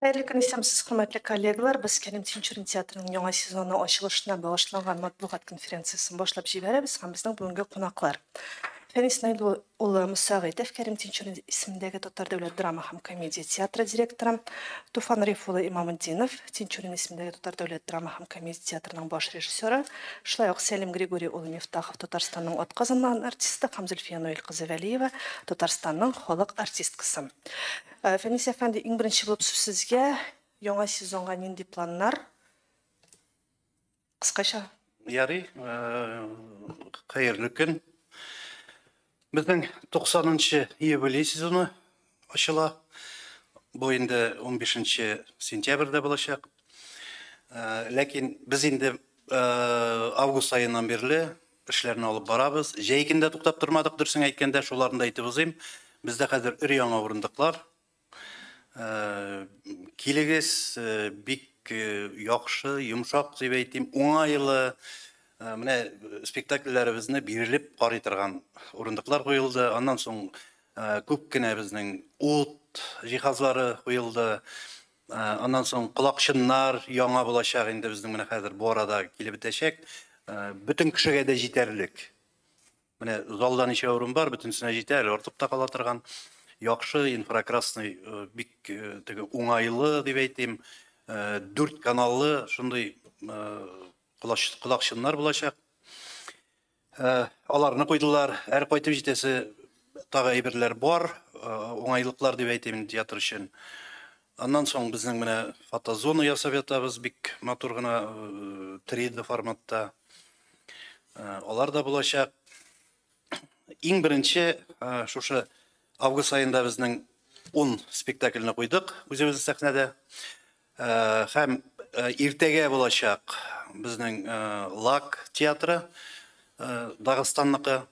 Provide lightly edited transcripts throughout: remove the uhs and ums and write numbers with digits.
Хәерле көн, исәнмесез, хөрмәтле коллегалар. Без Кәрим Тинчурин театрының яңа сезоны ачылышына багышланган матбугат конференциясен башлап җибәрәбез һәм безнең бүгенге кунаклар. Фәнис Наил улы Мусагыйтов, Кәрим Тинчурин исемендәге Татар дәүләт драма һәм комедия театры директоры, Туфан Риф улы Имаметдинов, Тинчурин исемендәге Татар дәүләт драма һәм комедия театрының баш режиссеры, шулай ук Сәлим Григорий улы Мифтахов, Татарстанның атказанган артисты һәм Зөлфия Наил кызы Вәлиева, Татарстанның халык артисткасы. Фәнис әфәнде, иң беренче булып сүз сезгә. Яңа сезонга нинди планнар? Кыскача. Ярый, хәерле көн. Безнең 90-нчы юбилей сезоны ачыла. Бу инде 15 сентябрьдә булачак. Ләкин без инде август аеннан бирле эшләрне алып барабыз. Җәй көндә туктап тормадык, дөресен әйткәндә, шуларны да әйтеп узыйм. Бездә хәзер өр-яңа урындыклар. Килегез, бик яхшы, йомшак дип әйтим, уңайлы. Менә спектакльләребезне бирелеп карый торган урындыклар куелды. Аннан соң күп кенә безнең ут җиһазлары куелды. Аннан соң колакчыннар яңа булачак инде безнең менә хәзер бу арада килеп бетәчәк. Бөтен кешегә дә җитәрлек. Менә залда ничә урын бар, бөтенесенә җитә, әле артып та кала торган. Яхшы инфракрасный, бик теге уңайлы дип әйтим, дүрт каналлы шундый колакчыннар булачак. Аларны куйдылар. Әр кайтып җитәсе тагы әйберләр бар, уңайлыклар дип әйтим театр өчен. Аннан соң безнең менә фотозона ясап ятабыз, бик матур гына 3D форматта. Алар да булачак. Иң беренче шушы август аенда безнең 10 спектакльне куйдык үзебезнең сәхнәдә. Һәм иртәгә булачак безнең Лак театры, Дагыстанныкы,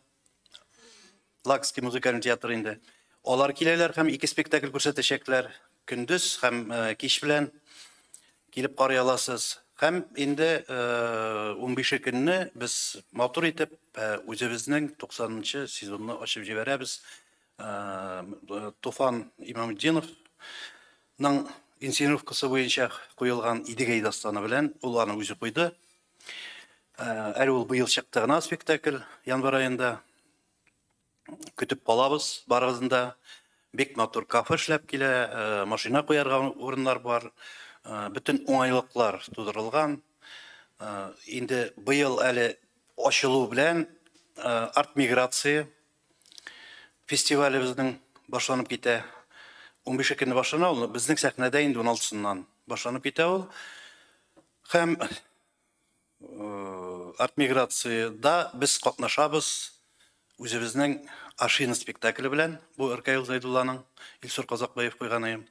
Лакский музыкальный театр инде. Алар киләләр һәм ике спектакль күрсәтәчәкләр. Көндез һәм кич белән килеп карый аласыз. Һәм инде 15 көнне без матур итеп үзебезнең 90-нчы сезонны ачып җибәрәбез. Туфан Имаметдиновның инсценировкасы буенча куелган Идегәй дастаны белән, ул аны үзе куйды. Әле ул быел чыкты гына спектакль, январь аенда. Көтеп калабыз барыгызны да. Бик матур кафе эшләп килә, машина куярга урыннар бар, бөтен уңайлыклар тудырылган. Инде быел әле ачылу белән арт-миграция фестивалебезнең башланып китә. 15 көнне башлана ул, безнең сәхнәдә инде 16-сыннан башланып китә ул. Һәм арт-миграциядә без катнашабыз үзебезнең Ашина спектакле белән, бу Ркаил Зайдулланың Илсур Казакбаев куйганы.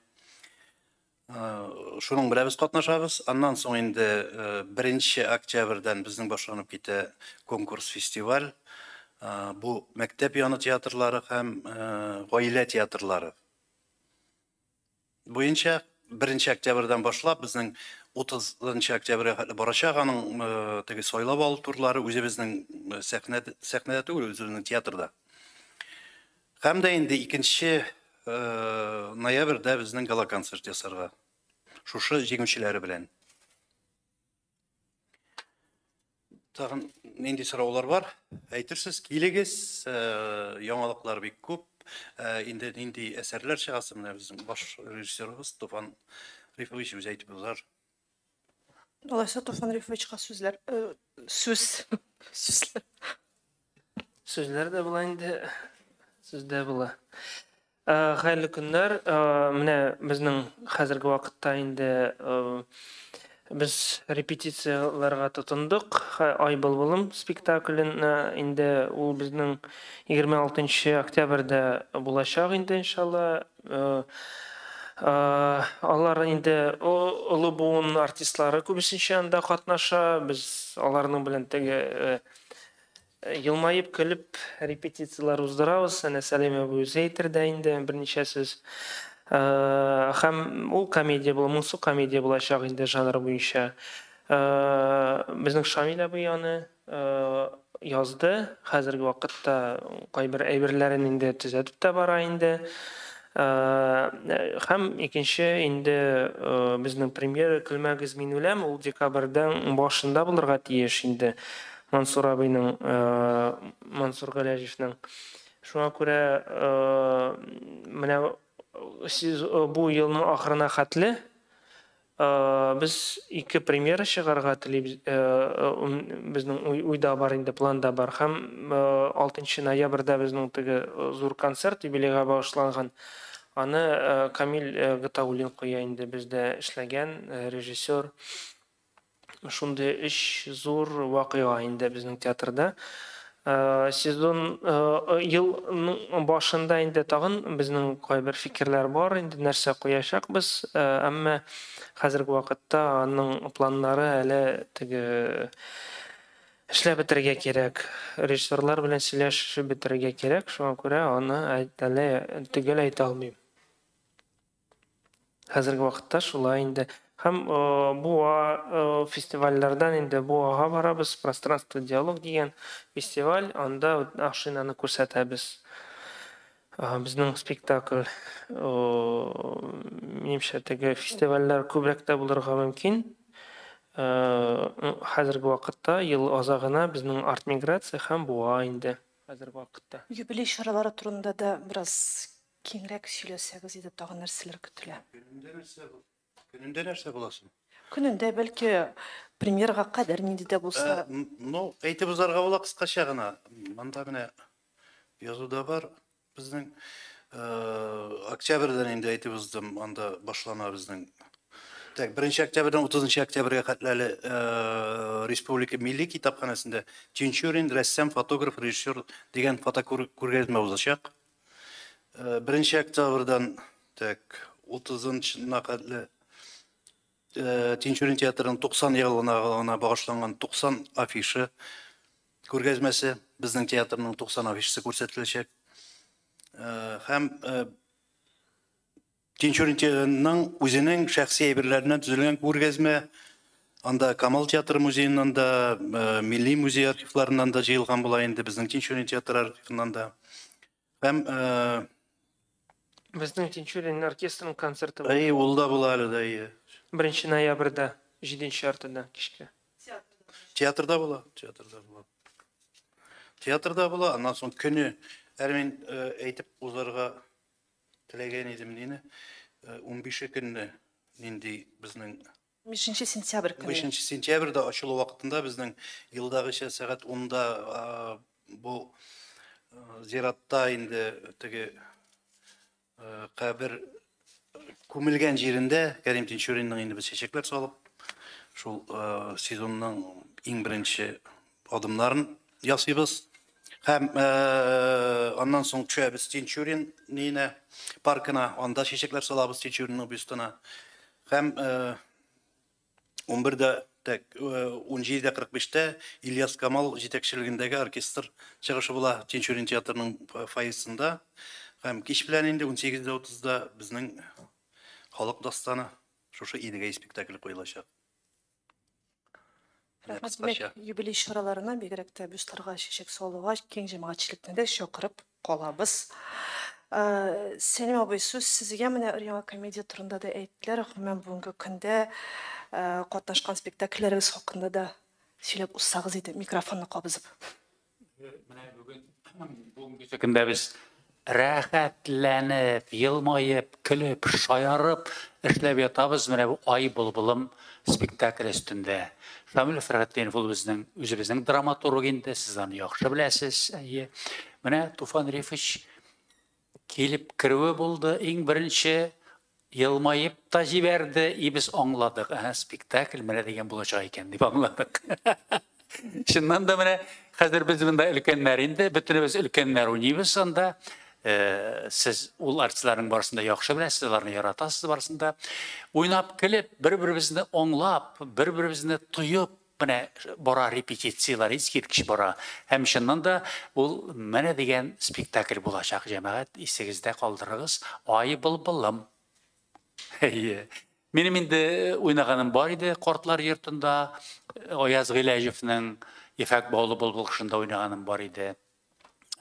Шуның белән без катнашабыз. Аннан соң инде 1 октябрьдән безнең башланып китә конкурс-фестиваль. Бу мәктәп яны театрлары һәм гаилә театрлары буенча 1 октябрьдән башлап безнең 30 октябрьгә хәтле барачак аның теге сайлап алу турлары үзебезнең сәхнәдә түгел, үзебезнең театрда. Һәм дә инде 2 ноябрьдә безнең гала-концерт ясарга. Шушы җиңүчеләре белән. Тагын нинди сораулар бар? Әйтерсез, килегез, яңалыклар бик күп. Инде нинди әсәрләр чыгасы, менә безнең баш режиссерыбыз Туфан Рифович үзе әйтеп узар. Алайса Туфан Рифовичка сүзләр, сүз, сүзләр. Сүзләр дә була инде, сүз дә була. Хәерле көннәр. Менә безнең хәзерге вакытта инде без репетицияләргә тотындык. Ай былбылым спектаклен инде ул безнең 26 октябрьдә булачак инде, иншалла. Алар инде олы буын артистлары күбесенчә анда катнаша. Без аларның белән теге елмаеп, көлеп репетицияләр уздырабыз. Әнә Сәлим абый үзе әйтер дә инде берничә сүз. Һәм ул комедия була, моңсу комедия булачак инде жанр буенча. Безнең Шамил абый аны язды. Хәзерге вакытта кайбер әйберләрен инде төзәтеп тә бара инде. Һәм икенче инде безнең премьера «Көлмәгез, мин үләм», ул декабрьдән башында булырга тиеш инде Мансур абыйның, Мансур Галәҗевнең. Шуңа күрә менә бу елның ахырына хәтле без ике премьера чыгарга телибез, безнең уйда бар инде, планда бар. Һәм 6 ноябрьдә безнең теге зур концерт юбилейга багышланган. Аны Камил Гатауллин куя инде, бездә эшләгән режиссер. Шундый өч зур вакыйга инде безнең театрда. Сезон елның башында инде тагын безнең кайбер фикерләр бар инде, нәрсә куячакбыз, әмма хәзерге вакытта аның планнары әле теге эшләп бетерергә кирәк, режиссерлар белән сөйләшеп бетерергә кирәк, шуңа күрә аны әле төгәл әйтә алмыйм. Хәзерге вакытта шулай инде. Һәм Буа фестивальләрдән инде Буага барабыз, Пространство диалог дигән фестиваль, анда Ашинаны күрсәтәбез. Безнең спектакль, минемчә, теге фестивальләр күбрәк тә булырга мөмкин. Хәзерге вакытта ел азагына безнең арт-миграция һәм Буа инде хәзерге вакытта. Юбилей чаралары турында да бераз киңрәк сөйләсәгез иде, тагын нәрсәләр көтелә? Көнендә нәрсә буласың? Көнендә бәлки премьерага кадәр нинди дә булса. Ну, әйтеп узарга була кыскача гына. Монда менә язуда бар безнең. Октябрьдән инде әйтеп уздым, анда башлана безнең. Так, 1 октябрьдән 30 октябрьгә хәтле әле Республика милли китапханәсендә Тинчурин рәссам, фотограф, режиссер дигән фотокүргәзмә узачак. 1 октябрьдән так 30-на хәтле Тинчурин театрының 90 еллыгына багышланган 90 афиша күргәзмәсе, безнең театрның 90 афишасы күрсәтеләчәк. Һәм Тинчурин театрының үзенең шәхси әйберләреннән төзелгән күргәзмә, анда Камал театры музееннан да, Милли музей архивларыннан да җыелган була инде, безнең Тинчурин театры архивыннан да. Һәм безнең Тинчурин оркестрының концерты. Әй, ул да була әле дә, әйе. 1 ноябрьдә, 7:30 кичке. Театрда була, театрда була. Театрда була, аннан соң көне, әле мин әйтеп узарга теләгән идем нине, 15 көнне нинди безнең 5 сентябрь көне. 5 сентябрьдә ачылу вакытында безнең елдагыча сәгать 10-да бу зиратта инде теге кабер күмелгән җирендә Кәрим Тинчуринның инде без чәчәкләр салып, шул сезонның иң беренче адымнарын ясыйбыз. Һәм аннан соң төшәбез Тинчурин ниенә, паркына, анда чәчәкләр салабыз Тинчуринның бюстына. Һәм 11-дә, так, 17:45-тә Ильяс Камал җитәкчелегендәге оркестр чыгышы була Тинчурин театрының фойесында. Һәм кич белән инде 18:30-да безнең халык дастаны шушы Идегәй спектакле куелачак. Рәхмәт, димәк, юбилей чараларына, бигрәк тә бюстларга чәчәк салуга киң җәмәгатьчелекне дә чакырып калабыз. Сәлим абый, сүз сезгә. Менә өр-яңа комедия турында да әйттеләр. Гомумән, бүгенге көндә катнашкан спектакльләрегез хакында да сөйләп узсагыз иде, микрофонны кабызып. Менә бүгенге көндә без рәхәтләнеп, елмаеп, көлеп, шаярып эшләп ятабыз менә бу Ай былбылым спектакль өстендә. Шамил Фәрхетдинов ул безнең үзебезнең драматург инде, сез аны яхшы беләсез. Әйе. Менә Туфан Рифович килеп керүе булды, иң беренче елмаеп та җибәрде, и без аңладык, әһә, спектакль менә дигән булачак икән дип аңладык. Чыннан да менә хәзер без монда өлкәннәр инде, бөтенебез өлкәннәр уйныйбыз анда. Сез ул артистларның барысын да яхшы беләсез, аларны яратасыз барысын да. Уйнап килеп, бер-беребезне аңлап, бер-беребезне тоеп, менә бара репетицияләр, искиткеч бара. Һәм чыннан да ул менә дигән спектакль булачак, җәмәгать, исегездә калдырыгыз. Ай былбылым. Әйе. Минем инде уйнаганым бар иде Картлар йортында, Аяз Гыйләҗевнең Ефәк баулы былбыл кошында уйнаганым бар иде.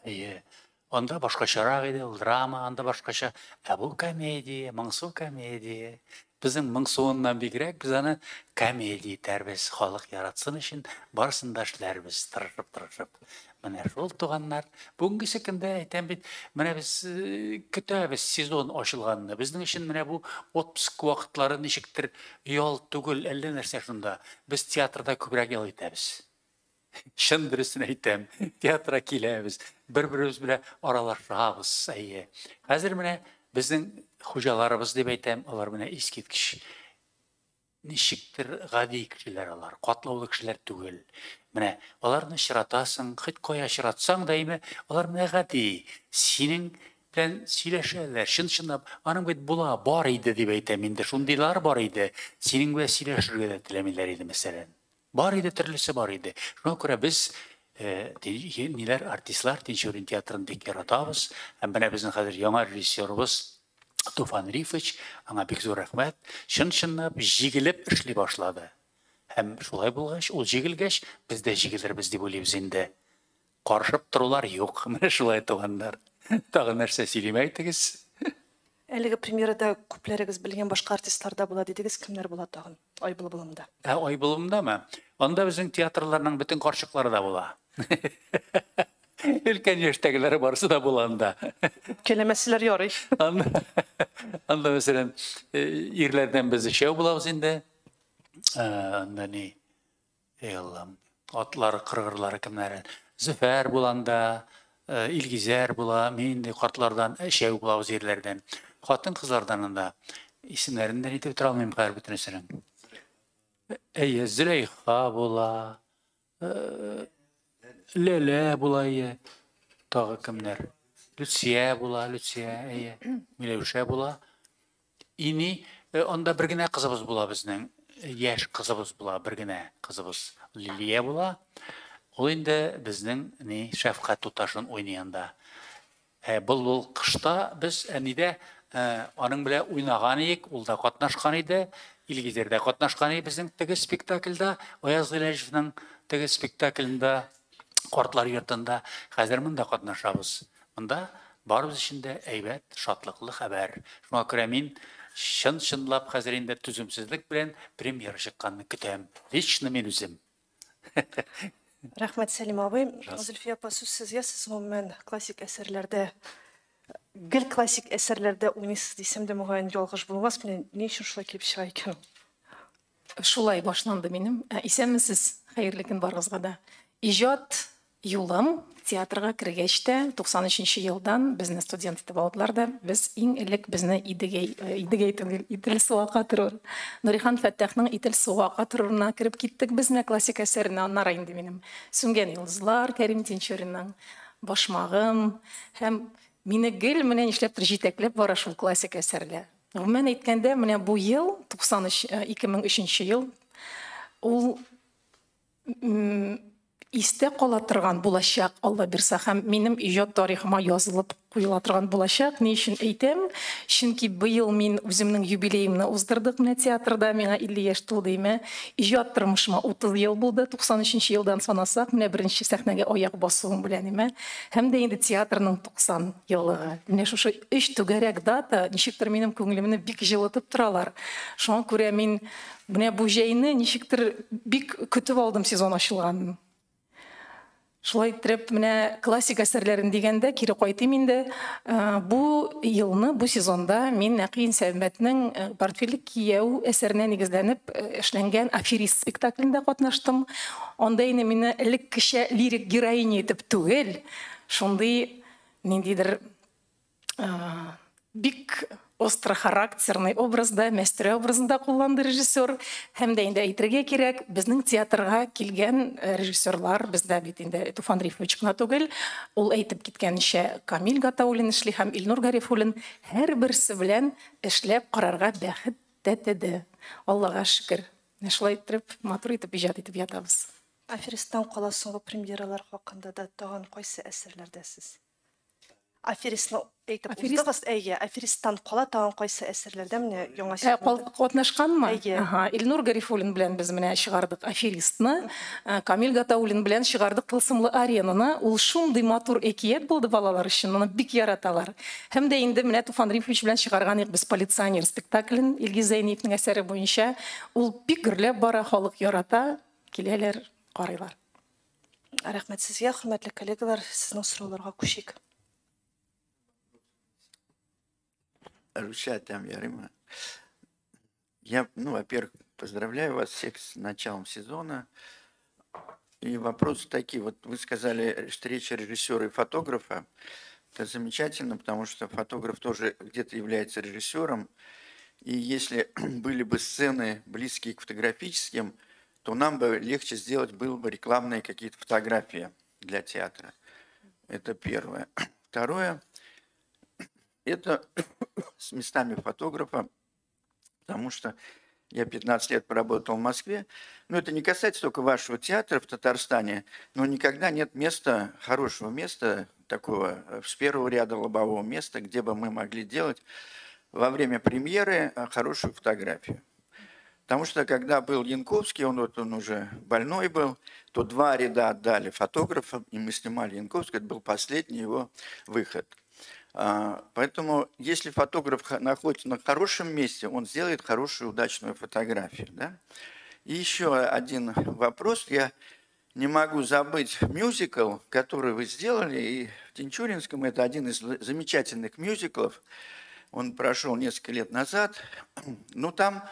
Әйе. Анда башкачарак иде, ул драма, анда башкача. Ә бу комедия, моңсу комедия. Безнең моңсуыннан бигрәк без аны комедия итәрбез. Халык яратсын өчен барысын да эшләрбез, тырышып-тырышып. Менә шул, туганнар. Бүгенгесе көндә әйтәм бит, менә без көтәбез сезон ачылганны. Безнең өчен менә бу отпуск вакытлары ничектер ял түгел, әллә нәрсә шунда. Без театрда күбрәк ял итәбез. Чын дөресен әйтәм, театрга киләбез, бер-беребез белән аралашабыз, әйе. Хәзер менә безнең хуҗаларыбыз дип әйтәм, алар менә искиткеч ничектер гади кешеләр алар, катлаулы кешеләр түгел. Менә аларны очратасың, хоть кая очратсаң да, әйме, алар менә гади, синең белән сөйләшәләр, чын-чынлап, аның бит була, бар иде дип әйтәм инде, шундыйлар бар иде, синең белән сөйләшергә дә теләмиләр иде, мәсәлән. Бар иде, төрлесе бар иде. Шуңа күрә без ниләр, артистлар Тинчурин театрын бик яратабыз. Һәм менә безнең хәзер яңа режиссерыбыз Туфан Рифович, аңа бик зур рәхмәт, чын-чынлап җигелеп эшли башлады. Һәм шулай булгач, ул җигелгәч, без дә җигелербез дип уйлыйбыз инде. Карышып торулар юк. Менә шулай, туганнар. Тагын нәрсә сөйлим, әйтегез. Әлеге премьерада күпләрегез белгән башка артистлар да була дидегез. Кемнәр була тагын Айбылбылымда? Ә Айбылымдамы? Анда безнең театрларның бөтен карчыклары да була. Өлкән яшьтәгеләре барысы да була анда. Үпкәләмәсәләр ярый. Анда, анда мәсәлән, ирләрдән без өчәү булабыз инде. Анда ни? Эй Аллам, атлары, кыргырлары кемнәр? Зөфәр була анда, Илгизәр була, мин инде картлардан өчәү булабыз ирләрдән. Хатын-кызлардан анда исемнәрен дә әйтеп тора алмыйм хәзер бөтенесенең. Әйе, Зөләйха була, Ләлә була, әйе. Тагы кемнәр? Люция була, Люция, әйе. Миләүшә була. Ини, анда бер генә кызыбыз була безнең. Яшь кызыбыз була, бер генә кызыбыз Лилия була. Ул инде безнең ни шәфкать туташын уйный анда. Ә былбыл кышта без әнидә аның белән уйнаган идек, ул да катнашкан иде. Илгизәр дә катнашкан иде безнең теге спектакльдә, Аяз Гыйләҗевнең теге спектаклендә, Картлар йортында. Хәзер монда катнашабыз. Монда барыбыз өчен дә әйбәт, шатлыклы хәбәр. Шуңа күрә мин чын-чынлап хәзер инде түземсезлек белән премьера чыкканны көтәм. Лично мин үзем. Рәхмәт, Сәлим абый. Зөлфия апа, сүз сезгә. Сез гомумән классик әсәрләрдә, гел классик әсәрләрдә уйныйсыз дисәм дә, мөгаен, ялгыш булмас. Менә ни өчен шулай килеп чыга икән ул? Шулай башланды минем. Исәнмесез, хәерле көн барыгызга да. Иҗат юлым театрга кергәч тә, 93 нче елдан безне студент итеп алдылар да, без иң элек безне Идегәй, Идегәй түгел, Идел суы ака торур. Нурихан Фәттахның Идел суы ака торурына кереп киттек без менә классик әсәренә. Аннары инде минем Сүнгән йолдызлар, Кәрим Тинчуринның Башмагым һәм мине гел менә нишләптер җитәкләп бара шул классик әсәрләр. Гомумән әйткәндә, менә бу ел, 93, 2003 ел, ул истә кала торган булачак, Алла бирса, һәм минем иҗат тарихыма язылып куела торган булачак. Ни өчен әйтәм? Чөнки быел мин үземнең юбилеемны уздырдык менә театрда, миңа 50 яшь тулды име. Иҗат тормышыма 30 ел булды, 93 елдан санасак, менә беренче сәхнәгә аяк басуым белән име. Һәм дә инде театрның 90 еллыгы. Менә шушы өч түгәрәк дата ничектер минем күңелемне бик җылытып торалар. Шуңа күрә мин менә бу җәйне ничектер бик көтеп алдым сезон ачылганын. Шулай иттереп, менә классик әсәрләрен дигәндә кире кайтыйм инде. Бу елны, бу сезонда мин Нәкый Сәмәтнең Портфельле кияү әсәренә нигезләнеп эшләнгән Аферист спектаклендә катнаштым. Анда инде мине элеккечә лирик героиня итеп түгел, шундый ниндидер бик острохарактерный образда, Мәстерә образында кулланды режиссер. Һәм дә инде әйтергә кирәк, безнең театрга килгән режиссерлар, бездә бит инде Туфан Рифович кына түгел, ул әйтеп киткәнчә Камил Гатауллин эшли һәм Илнур Гарифуллин, һәрберсе белән эшләп карарга бәхет тәтеде. Аллага шөкер. Менә шулай иттереп, матур итеп иҗат итеп ятабыз. Аферисттан кала соңгы премьералар хакында да тагын кайсы әсәрләрдә сез? Аферистны әйтеп уздыгыз. Әйе, аферисттан кала тагын кайсы әсәрләрдә менә яңа сезонда? Катнашканмы? Әйе. Ага, Илнур Гарифуллин белән без менә чыгардык аферистны, Камил Гатауллин белән чыгардык Тылсымлы аренаны. Ул шундый матур әкият булды балалар өчен, моны бик яраталар. Һәм дә инде менә Туфан Рифович белән чыгарган идек без Полиционер спектаклен Илгиз Зәйниевнең әсәре буенча. Ул бик гөрләп бара, халык ярата, киләләр, карыйлар. Рәхмәт сезгә, хөрмәтле коллегалар, сезнең сорауларга күчик. Рушат Ярима. Я, ну, во-первых, поздравляю вас всех с началом сезона. И вопросы такие. Вот вы сказали, встреча режиссера и фотографа. Это замечательно, потому что фотограф тоже где-то является режиссером. И если были бы сцены, близкие к фотографическим, то нам бы легче сделать было бы рекламные какие-то фотографии для театра. Это первое. Второе, это с местами фотографа, потому что я 15 лет поработал в Москве. Но это не касается только вашего театра в Татарстане, но никогда нет места, хорошего места, такого с первого ряда лобового места, где бы мы могли делать во время премьеры хорошую фотографию. Потому что когда был Янковский, он, вот, он уже больной был, то два ряда отдали фотографам, и мы снимали Янковского, это был последний его выход. Поэтому если фотограф находится на хорошем месте, он сделает хорошую, удачную фотографию. Да? И еще один вопрос. Я не могу забыть мюзикл, который вы сделали, и в Тинчуринском это один из замечательных мюзиклов. Он прошел несколько лет назад. Но там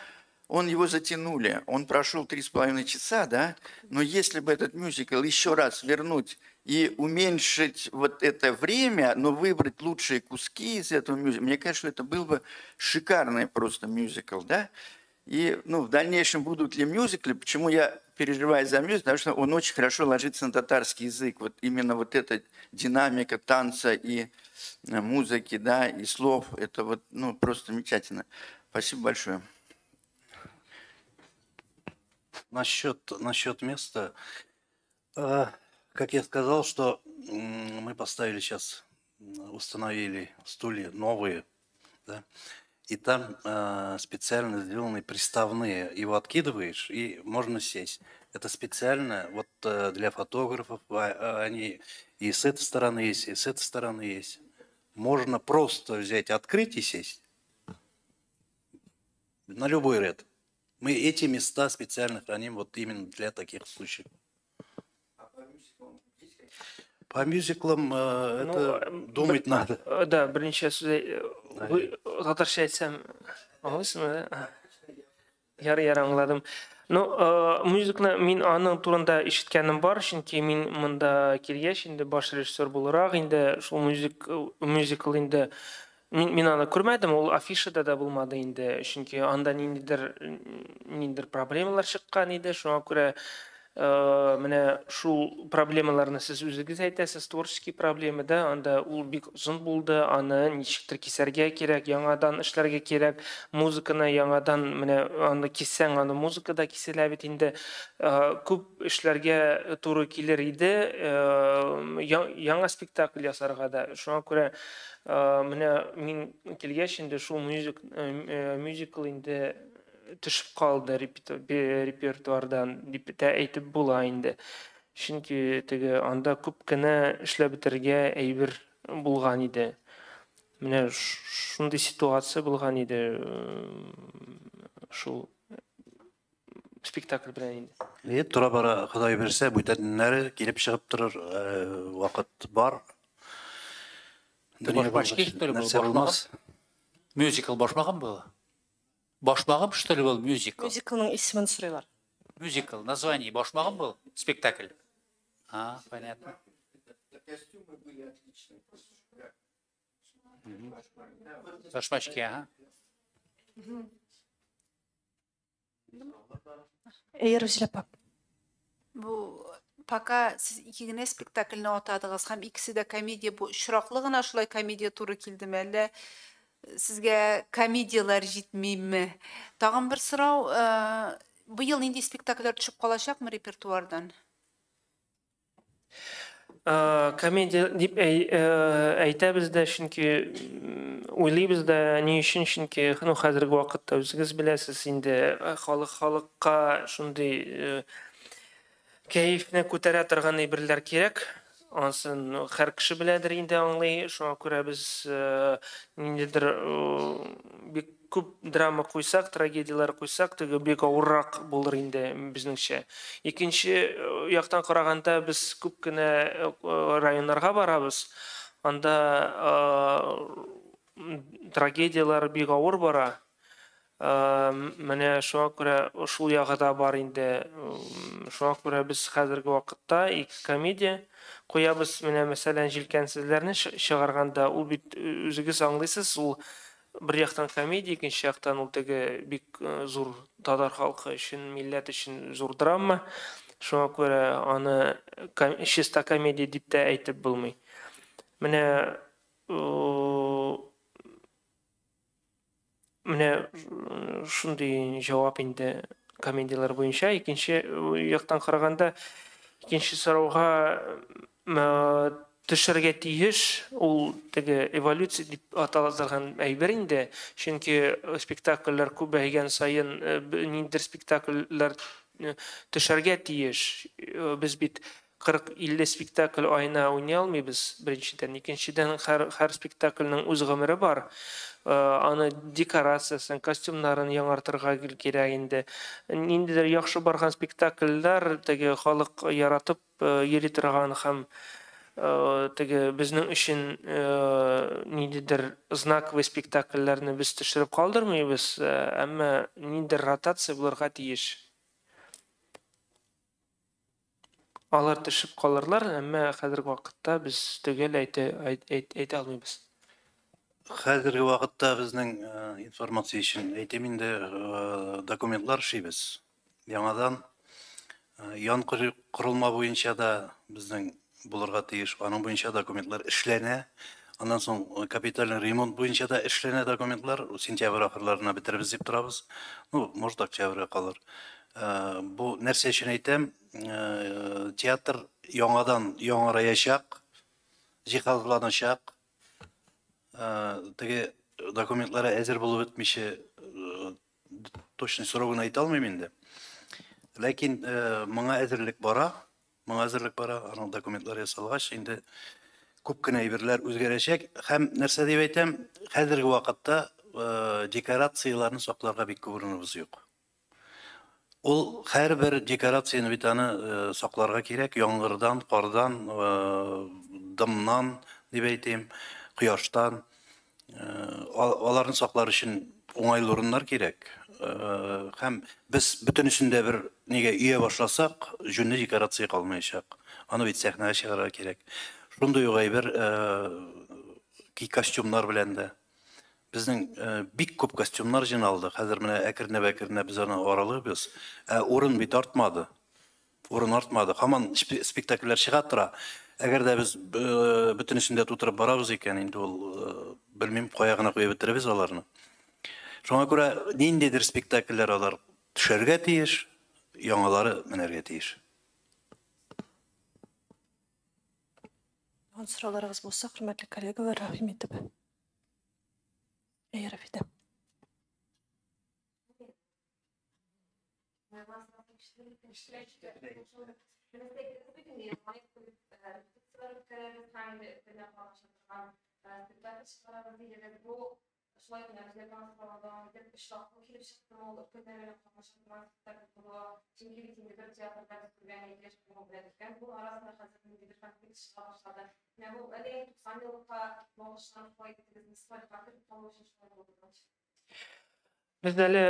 он его затянули. Он прошел 3,5 часа, да? Но если бы этот мюзикл еще раз вернуть и уменьшить вот это время, но выбрать лучшие куски из этого мюзикла, мне кажется, это был бы шикарный просто мюзикл, да? И, ну, в дальнейшем будут ли мюзиклы? Почему я переживаю за мюзикл? Потому что он очень хорошо ложится на татарский язык. Вот именно вот эта динамика танца и музыки, да, и слов, это вот, ну, просто замечательно. Спасибо большое. Насчет места, как я сказал, что мы поставили сейчас, установили стулья новые, да, и там специально сделаны приставные. Его откидываешь, и можно сесть. Это специально вот для фотографов. Они и с этой стороны есть, и с этой стороны есть. Можно просто взять, открыть и сесть. На любой ряд. Мы эти места специально храним вот именно для таких случаев. По мюзиклам ну, это думать надо. Да, берничә сүз татарча әйтсәм аңлыйсыңмы, да? Ярый, ярый, аңладым. Ну, мюзиклны мин аның турында ишеткәнем бар, чөнки мин монда килгәч инде баш режиссер буларак инде шул мюзикл инде мин аны күрмәдем, ул афишада да булмады инде, чөнки анда ниндидер проблемалар чыккан иде, шуңа күрә менә шул проблемаларны сез үзегез әйтәсез, творческий проблема да, анда ул бик озын булды, аны ничектер кисәргә кирәк, яңадан эшләргә кирәк, музыканы яңадан менә аны киссәң, аны музыка да киселә бит инде. Күп эшләргә туры килер иде, яңа спектакль ясарга да. Шуңа күрә менә мин килгәч инде шул мюзикл инде төшеп калды репертуардан дип тә әйтеп була инде. Чөнки теге анда күп кенә эшләп бетергә әйбер булган иде. Менә шундый ситуация булган иде шул спектакль белән инде. И тора бара Ходай бирсә, бүтәннәре килеп чыгып торыр вакыт бар. Дөнья Башмачки, булгач, что ли, был? нәрсә булмас. Мюзикл башмагым был? Башмагым, что ли, был мюзикл? Мюзиклның исемен сорыйлар. Мюзикл, название Башмагым был? Спектакль. А, понятно. Костюмы были отличные. Башмачки, ага. Әйе, Рүзилә апа. Бу пока сез ике генә спектакльне атадыгыз һәм икесе дә комедия. Бу очраклы гына шулай комедия туры килдеме, әллә сезгә комедияләр җитмиме? Тагын бер сорау, быел нинди спектакльләр төшеп калачакмы репертуардан? Комедия дип әйтәбез дә, чөнки уйлыйбыз да, ни өчен, чөнки, ну, хәзерге вакытта үзегез беләсез инде, халык халыкка шундый кәефне күтәрә торган әйберләр кирәк. Анысын һәр кеше беләдер инде, аңлый. Шуңа күрә без ниндидер бик күп драма куйсак, трагедияләр куйсак, теге бик авыррак булыр инде безнеңчә. Икенче яктан караганда, без күп кенә районнарга барабыз. Анда трагедияләр бик авыр бара. Менә шуңа күрә шул ягы да бар инде. Шуңа күрә без хәзерге вакытта ике комедия куябыз. Менә, мәсәлән, Җилкәнсезләрне чыгарганда, ул бит, үзегез аңлыйсыз, ул бер яктан комедия, икенче яктан ул теге бик зур татар халкы өчен, милләт өчен зур драма. Шуңа күрә аны чиста комедия дип тә әйтеп булмый. Менә шундый җавап инде комедияләр буенча. Икенче яктан караганда, икенче сорауга төшәргә тиеш, ул теге эволюция дип атала торган әйбер инде. Чөнки спектакльләр күбәйгән саен ниндидер спектакльләр төшәргә тиеш. Без бит 40-50 спектакль аена уйный алмыйбыз, беренчедән. Икенчедән, һәр спектакльнең үз гомере бар. Аны декорациясен, костюмнарын яңартырга гел кирәк инде. Ниндидер яхшы барган спектакльләр, теге халык яратып йөри торган һәм теге безнең өчен ниндидер знаковый спектакльләрне без төшереп калдырмыйбыз, әмма ниндидер ротация булырга тиеш. Алар төшеп калырлар, әмма хәзерге вакытта без төгәл әйтә алмыйбыз. Хәзерге вакытта безнең информация өчен әйтәм инде, документлар эшлибез. Яңадан ян корылма буенча да безнең булырга тиеш. Аның буенча документлар эшләнә. Аннан соң капитальный ремонт буенча да эшләнә документлар. Сентябрь ахырларына бетербез дип торабыз. Ну, может, октябрьгә калыр. Бу нәрсә өчен әйтәм? Театр яңадан яңараячак, җиһазланачак. Теге документлары әзер булып бетмичә, точный срогын әйтә алмыйм инде. Ләкин моңа әзерлек бара, моңа әзерлек бара, аның документлары ясалгач, инде күп кенә әйберләр үзгәрәчәк. Һәм нәрсә дип әйтәм, хәзерге вакытта декорацияләрне сакларга бик күп урыныбыз юк. Ул һәрбер декорацияне бит аны сакларга кирәк, яңгырдан, кардан, дымнан дип әйтим, кояштан. Аларны саклар өчен уңайлы урыннар кирәк. Һәм без бөтенесен дә бер нигә өя башласак, җүнле декорация калмаячак. Аны бит сәхнәгә чыгарырга кирәк. Шундый ук әйбер костюмнар белән дә. Безнең бик күп костюмнар җыйналды. Хәзер менә әкренләп-әкренләп без аны аралыйбыз. Ә урын бит артмады. Урын артмады. Һаман спектакльләр чыга тора. Әгәр дә без бөтенесен дә тутырып барабыз икән, инде ул белмим, кая гына куеп бетерәбез аларны. Шуңа күрә ниндидер спектакльләр алар төшәргә тиеш, яңалары менәргә тиеш. Тагын сорауларыгыз булса, хөрмәтле коллегалар, рәхим итеп. Әй, Рафида. Шулай гына безгә транспортлар дәвам итеп, очраклы килеп чыкты ул, өлкәннәр белән катнаша торган спектакль булуы, чөнки бит инде бер театрда без күргән яшь буын белән өлкән буын арасында хәзер ниндидер конфликт чыга башлады. Менә бу әле 90 еллыкка багышланып шулай иттегезме, спортка кереп калу өчен шулай булдымы? Без әле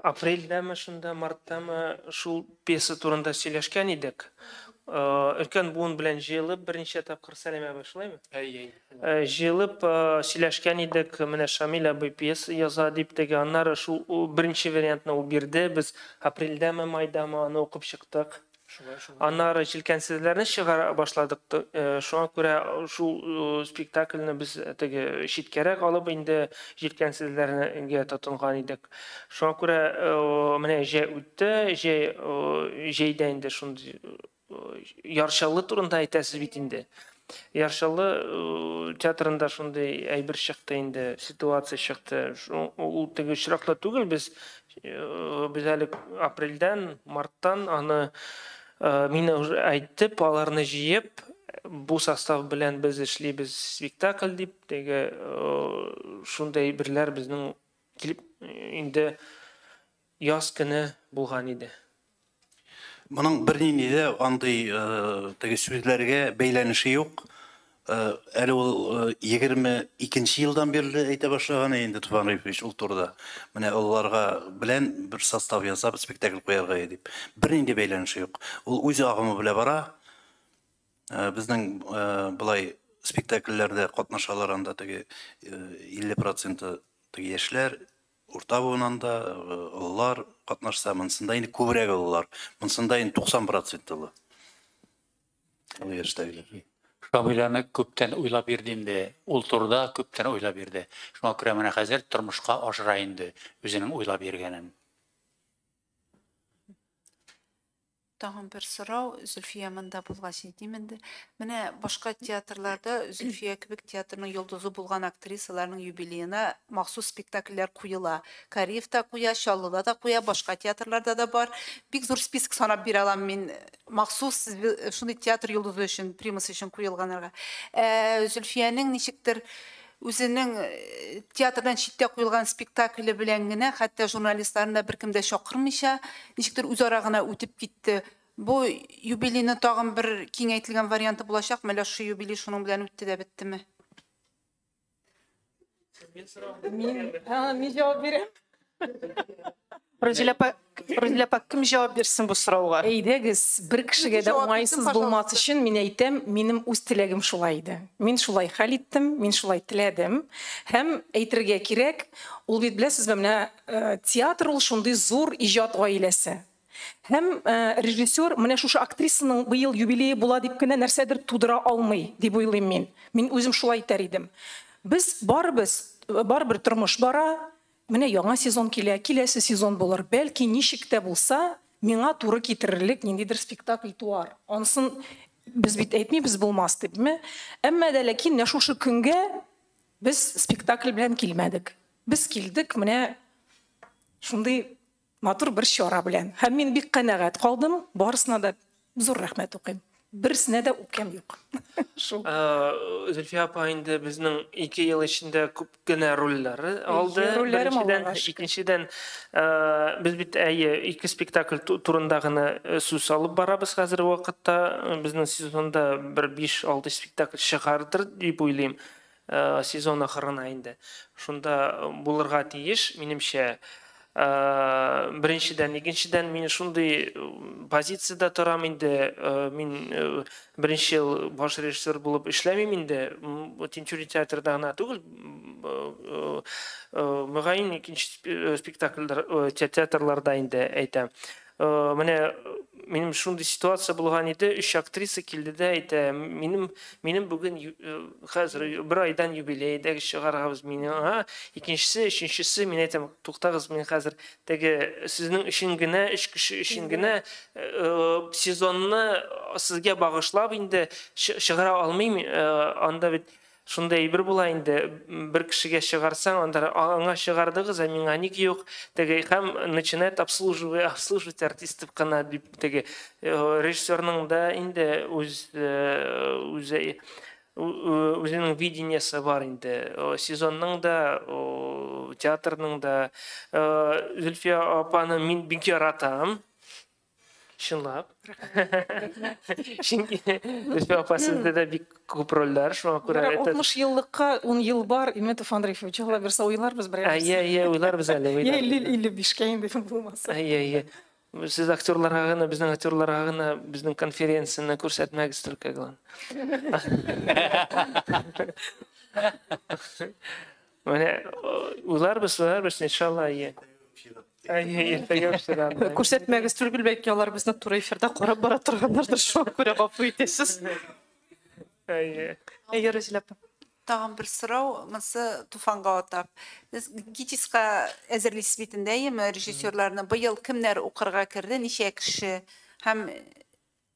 апрельдәме шунда, марттамы шул пьеса турында сөйләшкән идек. Өлкән буын белән җыелып берничә тапкыр, Сәлим абый, шулаймы? Әй, әй. Җыелып сөйләшкән идек, менә Шамил абый пьеса яза дип теге, аннары шул беренче вариантны ул бирде, без апрельдәме, майдамы аны укып чыктык. Аннары Җилкәнсезләрне чыгара башладык. Шуңа күрә шул спектакльне без теге читкәрәк алып инде Җилкәнсезләргә тотынган идек. Шуңа күрә менә җәй үтте, җәй җәйдә инде шундый Яр Чаллы турында әйтәсез бит инде. Яр Чаллы театрында шундый әйбер чыкты инде, ситуация чыкты. Ул теге очраклы түгел, без без әле апрельдән, марттан аны мине уже әйтеп, аларны җыеп, бу состав белән без эшлибез спектакль дип, теге шундый әйберләр безнең килеп инде яз көне булган иде. Моның бернинди дә андый теге сүзләргә бәйләнеше юк. Әле ул 22 елдан бирле әйтә башлаган инде Туфан Рифович ул турыда. Менә олыларга белән бер состав ясап спектакль куярга дип. Бернинди бәйләнеше юк. Ул үз агымы белән бара. Безнең былай спектакльләрдә катнашалар анда теге 50% теге яшьләр, урта буыннан да олылар катнашса, монсында инде күбрәк олылар. Монсында инде 90% олы. Олы яшьтәгеләр. Шамил күптән уйлап йөрде инде. Ул турыда күптән уйлап йөрде. Шуңа күрә менә хәзер тормышка ашыра инде үзенең уйлап йөргәнен. Тагын бер сорау, Зөлфия монда булгач әйтим инде. Менә башка театрларда Зөлфия кебек театрның йолдызы булган актрисаларның юбилеена махсус спектакльләр куела. Кариев та куя, Чаллыда да куя, башка театрларда да бар. Бик зур список санап бирә алам мин махсус шундый театр йолдызы өчен, примасы өчен куелганнарга. Зөлфиянең ничектер үзенең театрдан читтә куелган спектакле белән генә, хәтта журналистларны да беркем дә чакырмыйча, ничектер үзара гына үтеп китте. Бу юбилейның тагын бер киңәйтелгән варианты булачакмы, әллә шушы юбилей шуның белән үтте дә беттеме? Мин җавап бирәм. Рузилә апа, Рузилә апа, кем җавап бирсен бу сорауга? Әйдәгез, бер кешегә дә Җавап уңайсыз бирсен, булмас пожалуйста. өчен мин әйтәм, минем үз теләгем шулай иде. Мин шулай хәл иттем, мин шулай теләдем. Һәм әйтергә кирәк, ул бит беләсезме, менә театр ул шундый зур иҗат гаиләсе. Һәм режиссер менә шушы актрисаның быел юбилее була дип кенә нәрсәдер тудыра алмый дип уйлыйм мин. Мин үзем шулай итәр идем. Без барыбыз, барыбер тормыш бара, менә яңа сезон килә, киләсе сезон булыр. Бәлки ничек тә булса, миңа туры китерерлек ниндидер спектакль туар. Анысын без бит әйтмибез булмас дипме? Әмма дә ләкин менә шушы көнгә без спектакль белән килмәдек. Без килдек менә шундый матур бер чара белән. Һәм мин бик канәгать калдым, барысына да зур рәхмәт укыйм. Берсенә дә үпкәм юк. Шул. Зөлфия апа инде безнең 2 ел эчендә күп кенә рольләре алды. Рольләрем Беренчедән, Аллага шөкер. икенчедән, без бит әйе, 2 спектакль турында гына сүз алып барабыз хәзерге вакытта. Безнең сезонда бер 5-6 спектакль чыгардыр дип уйлыйм. Сезон ахырына инде. Шунда булырга тиеш, минемчә. Беренчедән, икенчедән, мин шундый позициядә торам инде. Мин беренче ел баш режиссер булып эшләмим инде. Тинчурин театрда гына түгел, мөгаен икенче спектакльләр, театрларда инде әйтәм. Менә минем шундый ситуация булган иде, 3 актриса килде дә әйтә, минем бүген хәзер бер айдан юбилей дә чыгарабыз мине. Ага, икенчесе, өченчесе, мин әйтәм, туктагыз, мин хәзер теге сезнең өчен генә, 3 кеше өчен генә сезонны сезгә багышлап инде чыгара алмыйм. Анда бит шундай әйбер була инде, бер кешегә чыгарсаң, анда аңа чыгардыгыз, ә миңа ник юк? Теге һәм начинает обслуживать артистов кына дип, теге режиссерның да инде үзенең видениесе бар инде. Сезонның да, театрның да. Зөлфия апаны мин бик яратам. Чынлап. Чөнки Зөлфия апа сездә дә бик күп рольләр, шуңа күрә Ярар, это 60 еллыкка 10 ел бар, Имет Андреевич, Алла бирсә, уйларбыз бер. Әйе, әйе, уйларбыз әле, Я уйларбыз. 55-кә инде булмаса. Әйе, әйе. Сез актерларга гына, безнең актерларга гына безнең конференцияне күрсәтмәгез только, главное. Менә уйларбыз, уйларбыз, иншалла, әйе. Әйе, иртәгә үстерәм. Күрсәтмәгез түгел, бәлки алар безне туры эфирда карап бара торганнардыр, шуңа күрә гафу итәсез. Әйе. Әйе, Рузилә апа. Тагын бер сорау, монысы Туфанга атап. Без ГИТИСка әзерлисез бит инде, әйеме, режиссерларны. Быел кемнәр укырга керде, ничә кеше һәм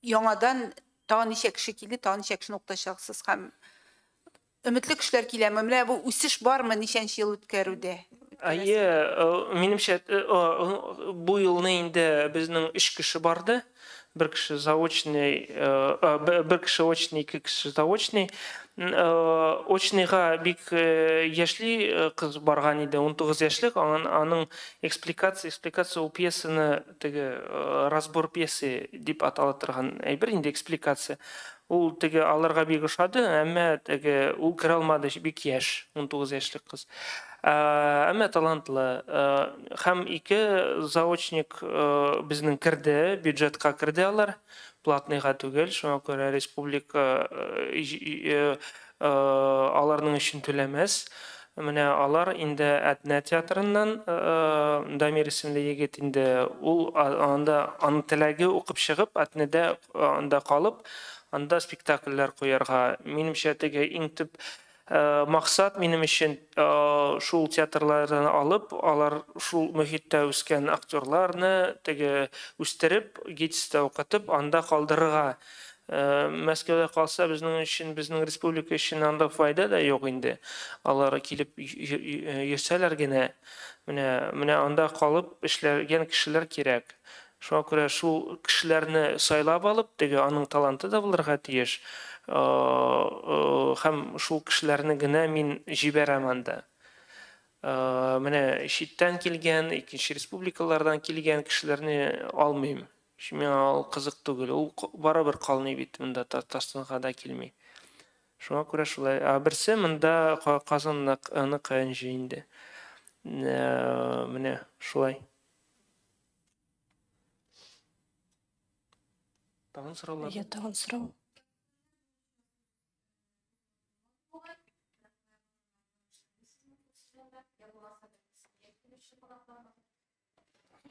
Яңадан тагын ничә кеше килде, тагын ничә кешене укытачаксыз һәм өметле кешеләр киләме? Менә бу үсеш бармы ничәнче ел үткәрүдә? Әйе, минемчә, бу елны инде безнең 3 кеше барды. Бер кеше заочный, бер кеше очный, 2 кеше заочный. Очныйга бик яшьли кыз барган иде, 19 яшьлек, аның экспликация ул пьесаны теге разбор пьесы дип атала торган әйбер инде экспликация. Ул теге аларга бик ошады, әмма теге ул керә алмады, бик яшь, 19 яшьлек кыз. Әмма талантлы. Һәм 2 заочник безнең керде, бюджетка керде алар, платныйга түгел, шуңа күрә республика аларның өчен түләмәс. Менә алар инде Әтнә театрыннан Дамир исемле егет инде ул анда аның теләге укып чыгып, Әтнәдә анда калып, анда спектакльләр куярга. Минемчә, теге иң төп максат минем өчен шул театрлардан алып, алар шул мөхиттә үскән актерларны теге үстереп, ГИТИСта укытып, анда калдырырга. Мәскәүдә калса, безнең өчен, безнең республика өчен анда файда да юк инде. Алар килеп йөрсәләр генә, менә анда калып эшләгән кешеләр кирәк. Шуңа күрә шул кешеләрне сайлап алып, теге аның таланты да булырга тиеш. Һәм шул кешеләрне генә мин җибәрәм анда. Менә читтән килгән, икенче республикалардан килгән кешеләрне алмыйм. Миңа ул кызык түгел. Ул барыбер калмый бит, монда Татарстанга да килми. Шуңа күрә шулай. Ә берсе монда Казанныкы инде инде. Менә шулай. Тагын сораулар? Иә, тагын сорау.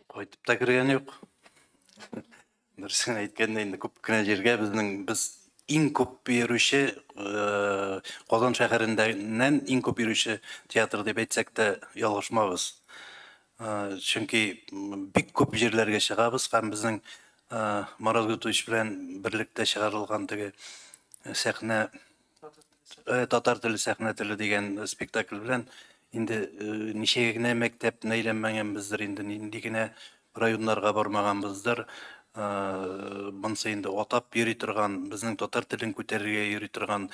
Кайтып та кергән юк. Дөресен әйткәндә инде күп кенә җиргә без иң күп йөрүче Казан шәһәреннән иң күп йөрүче театр дип әйтсәк тә ялгышмабыз. Чөнки бик күп җирләргә чыгабыз һәм безнең Марат Гутович белән берлектә чыгарылган теге сәхнә татар теле сәхнә теле дигән спектакль белән инде ничә генә мәктәпне әйләнмәгәнбездер, инде нинди генә районнарга бармаганбыздыр. Монысы инде атап йөри торган, безнең татар телен күтәрергә йөри торган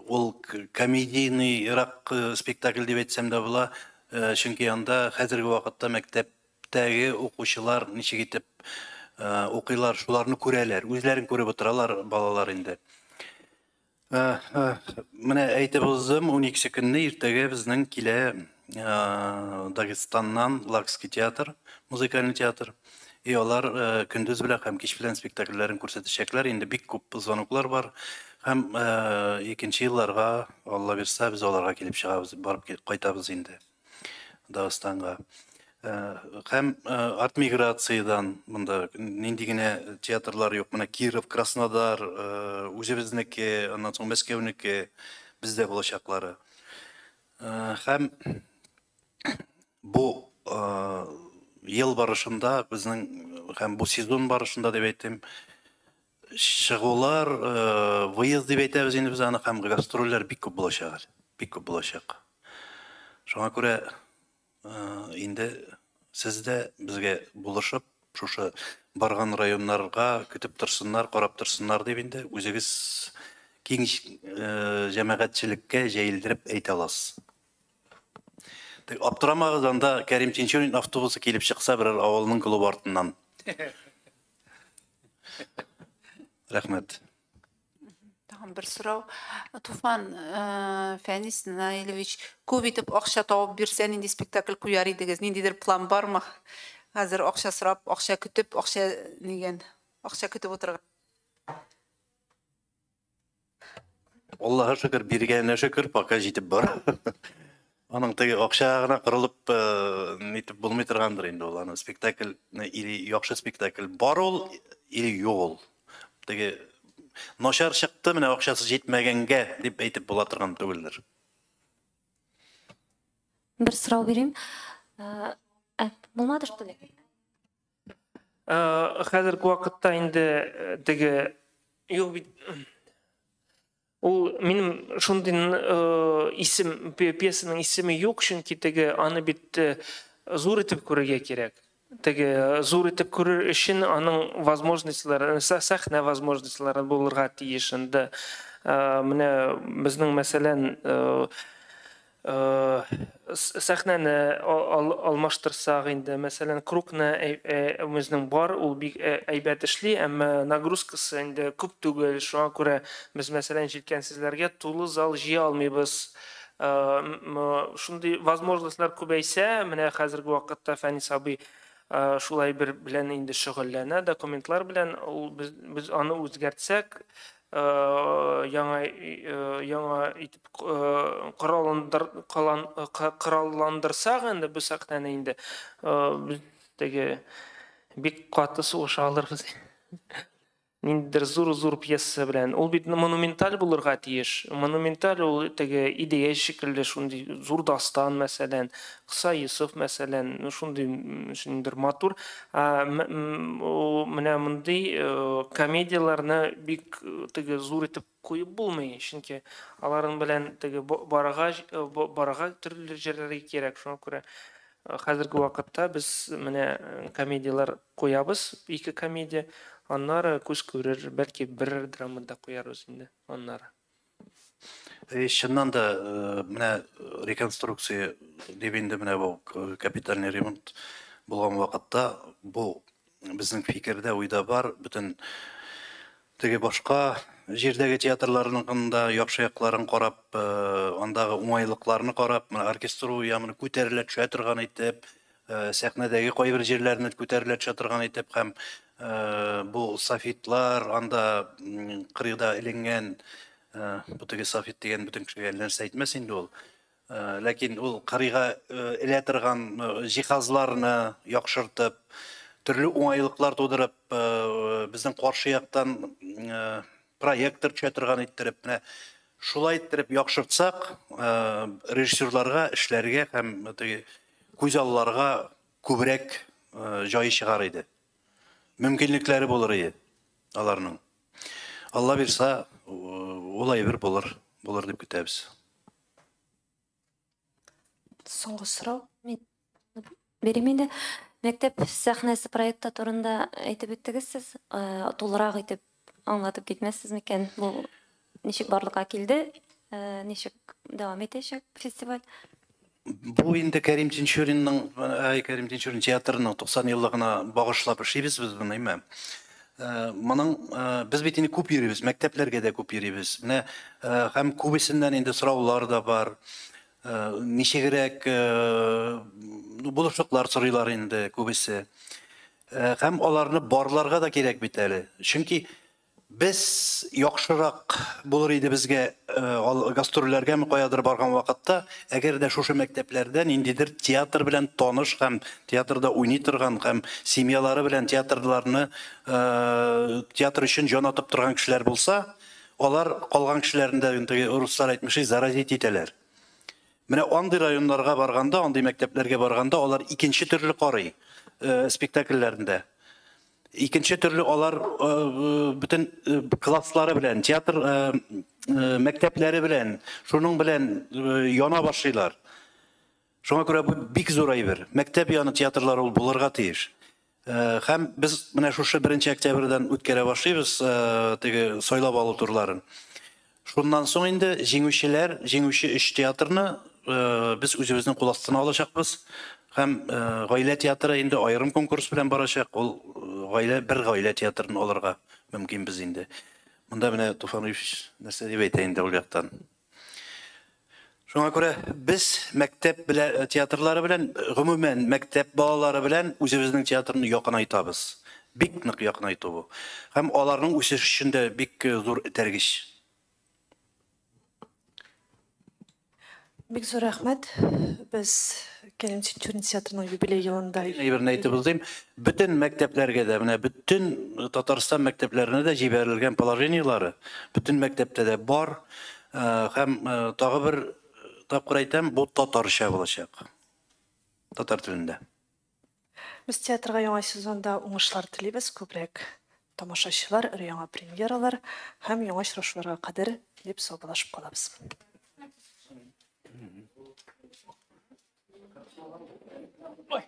ул комедийныйрак спектакль дип әйтсәм дә була, чөнки анда хәзерге вакытта мәктәптәге укучылар ничек итеп укыйлар, шуларны күрәләр, үзләрен күреп утыралар балалар инде. Менә әйтеп уздым, 12 көнне иртәгә безнең килә Дагестаннан Лакский театр, музыкальный театр. И алар көндез белән һәм кич белән спектакльләрен күрсәтәчәкләр. Инде бик күп звоноклар бар. Һәм икенче елларга, Алла бирсә, без аларга килеп чыгабыз, барып кайтабыз инде Дагестанга. Һәм артмиграциядән монда нинди генә театрлар юк. Менә Киров, Краснодар, үзебезнеке, аннан соң Мәскәүнеке бездә булачаклары. Һәм бу ел барышында безнең һәм бу сезон барышында дип әйтим, чыгулар, выезд дип әйтәбез инде без аны, һәм гастрольләр бик күп булачак әле, бик күп булачак. Шуңа күрә инде сез дә безгә булышып, шушы барган районнарга көтеп торсыннар, карап торсыннар дип инде үзегез киң җәмәгатьчелеккә җәелдереп әйтә аласыз. Аптырамагыз, анда Кәрим Тинчурин автобусы килеп чыкса берәр авылның клубы артыннан. Рәхмәт. Тагын бер сорау. Туфан, Фәнис Наилевич, күп итеп акча табып бирсә, нинди спектакль куяр идегез? Ниндидер план бармы? Хәзер акча сорап, акча көтеп, акча нигән? Акча көтеп утырган. Аллаһка шөкер, биргәненә шөкер, пока җитеп бара. Аның теге акча гына кырылып нитеп булмый торгандыр инде ул. Аны спектакль или яхшы спектакль бар ул, или юк ул. Теге начар чыкты, менә акчасы җитмәгәнгә дип әйтеп була торган түгелдер. Бер сорау бирим. Булмады, что ли? Хәзерге вакытта инде теге юк бит, ул минем шундый исем, пьесаның исеме юк, чөнки теге аны бит зур итеп күрергә кирәк. Теге зур итеп күрер өчен аның возможностьлары, сәхнә возможностьлары булырга тиеш инде. Менә безнең, мәсәлән, сәхнәне алмаштырсак инде, мәсәлән, кругны безнең бар, ул бик әйбәт эшли, әмма нагрузкасы инде күп түгел. Шуңа күрә без, мәсәлән, җилкәнсезләргә тулы зал җыя алмыйбыз. Шундый возможностьлар күбәйсә, менә хәзерге вакытта Фәнис абый шулай бер белән инде шөгыльләнә, документлар белән, ул без аны үзгәртсәк, яңа итеп коралландырсак инде бу сәхнәне инде, без теге бик каты сугыша алырбыз. Ниндидер зур-зур пьеса белән. Ул бит монументаль булырга тиеш. Монументаль ул теге идея шикелле, шундый зур дастан, мәсәлән, Кыса Йосыф, мәсәлән, шундый шундый матур. Менә мондый комедияләрне бик теге зур итеп куеп булмый, чөнки аларның белән теге барага төрле җирләргә кирәк. Шуңа күрә хәзерге вакытта без менә комедияләр куябыз, 2 комедия. Аннары күз күрер, бәлки бер драма да куярбыз инде аннары. Чыннан да менә реконструкция дип инде менә бу капитальный ремонт булган вакытта бу безнең фикердә, уйда бар, бөтен теге башка җирдәге театрларның да яхшы якларын карап, андагы уңайлыкларны карап, менә оркестр уямын күтәрелә төшә торган итеп, сәхнәдәге кайбер җирләрне күтәрелә төшә торган итеп һәм бу софитлар, анда кырыйда эленгән, бу теге софит дигән бөтен кешегә нәрсә әйтмәс инде ул. Ләкин ул кырыйга элә торган җиһазларны яхшыртып, төрле уңайлыклар тудырып, безнең каршы яктан проектор төшә торган иттереп, менә шулай иттереп яхшыртсак, режиссерларга эшләргә һәм теге күз алларга күбрәк җай чыгар иде. Мөмкинлекләре булыр иде аларның. Алла бирса, ул әйбер булыр дип көтәбез. Соңгы сорау. Мин бирим инде. Мәктәп сәхнәсе проекты турында әйтеп үттегез сез. Тулырак итеп аңлатып китмәссез микән? Бу ничек барлыкка килде? Ничек дәвам итәчәк фестиваль? Бу инде Кәрим Тинчуринның, Кәрим Тинчурин театрының 90 еллыгына багышлап эшлибез без моны, әйме? Моның без бит инде күп йөрибез, мәктәпләргә дә күп йөрибез. Менә һәм күбесеннән инде сораулар да бар. Ничегрәк булышлыклар сорыйлар инде күбесе. Һәм аларны барларга да кирәк бит әле. Чөнки без яхшырак булыр иде безгә гастрольләргәме каядыр барган вакытта, әгәр дә шушы мәктәпләрдә ниндидер театр белән таныш һәм театрда уйный торган һәм семьялары белән театрларны театр өчен җан атып торган кешеләр булса, алар калган кешеләрне дә, руслар әйтмешли, заразить итәләр. Менә андый районнарга барганда, андый мәктәпләргә барганда алар икенче төрле карый спектакльләрендә. Икенче төрле алар бөтен класслары белән, театр мәктәпләре белән, шуның белән яна башлыйлар. Шуңа күрә бу бик зур әйбер. Мәктәп яны театрлары ул булырга тиеш. Һәм без менә шушы 1 октябрьдән үткәрә башлыйбыз теге сайлап алу турларын. Шуннан соң инде җиңүчеләр, җиңүче 3 театрны без үзебезнең кул астына алачакбыз. Һәм гаилә театры инде аерым конкурс белән барачак. Ул гаилә, бер гаилә театрын алырга мөмкин без инде. Монда менә Туфан Ильич нәрсә дип әйтә инде ул яктан. Шуңа күрә без мәктәп белән театрлары белән, гомумән мәктәп балалары белән үзебезнең театрны якынайтабыз. Бик нык якынайту бу. Һәм аларның үсеше өчен дә бик зур этәргеч. Бик зур рәхмәт. Без Кәрим Тинчурин театрының юбилей елында Әйберне әйтеп узыйм. Бөтен мәктәпләргә дә, менә бөтен Татарстан мәктәпләренә дә җибәрелгән положениелары бөтен мәктәптә дә бар. Һәм тагы бер тапкыр әйтәм, бу татарча булачак. Татар телендә. Без театрга яңа сезонда уңышлар телибез, күбрәк тамашачылар, өр-яңа премьералар һәм яңа очрашуларга кадәр дип саубуллашып калабыз. Ой.